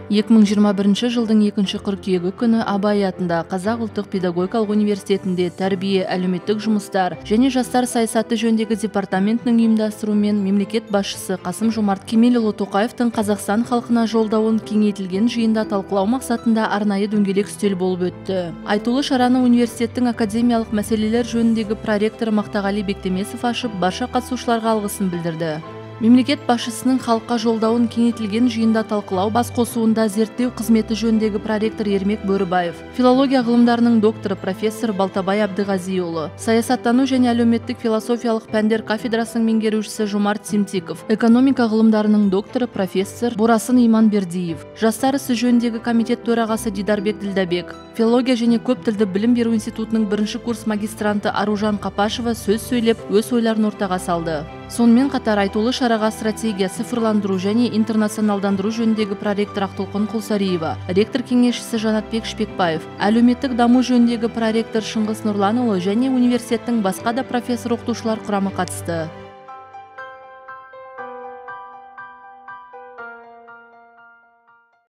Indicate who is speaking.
Speaker 1: 2021 жылдың 2 қыркүйегі күні Абай атындағы Қазақ ұлттық педагогикалық университетінде тәрбие, әлеуметтік жұмыстар және жастар саясаты жөніндегі департаментінің ұйымдастыруымен мемлекет басшысы Қасым-Жомарт Кемелұлы Тоқаевтың Қазақстан халқына жолдауын кеңейтілген жиында талқылау мақсатында арнайы дөңгелек үстел болып өтті. Айтулы шараны университеттің академиялық мәселелер жөніндегі проректоры Мақтағали Бектемесов ашып, барша қатысушыларға алғысын білдірді. Мемлекет басшысының халыққа жолдауын кеңейтілген жиында талқылау бас қосуында зерттеу қызметі жөніндегі проректор Ермек Бөрібаев, филология ғылымдарының докторы профессор Балтабай Әбдіғазиұлы, саясаттану және әлеуметтік философиялық пәндер кафедрасының меңгерушісі Жомарт Семтиков, экономика ғылымдарының докторы профессор Борасын Иманбердиев, жастар ісі жөніндегі комитет төрағасы Дидарбек Ділдәбек, филология және көптілді білім беру институтының бірінші курс магистранты Аружан Қапашева сөз сөйлеп, өз ойларын ортаға салды. Сонымен қатар айтулы шараға стратегия, цифрландыру және интернационалдандыру жөніндегі проректор Ақтолқын Құлсариева, ректор кеңесшісі Жанатбек Шпекбаев, әлеуметтік даму жөніндегі проректор Шыңғыс Нұрланұлы және университеттің басқа да профессор оқытушылар құрамы қатысты.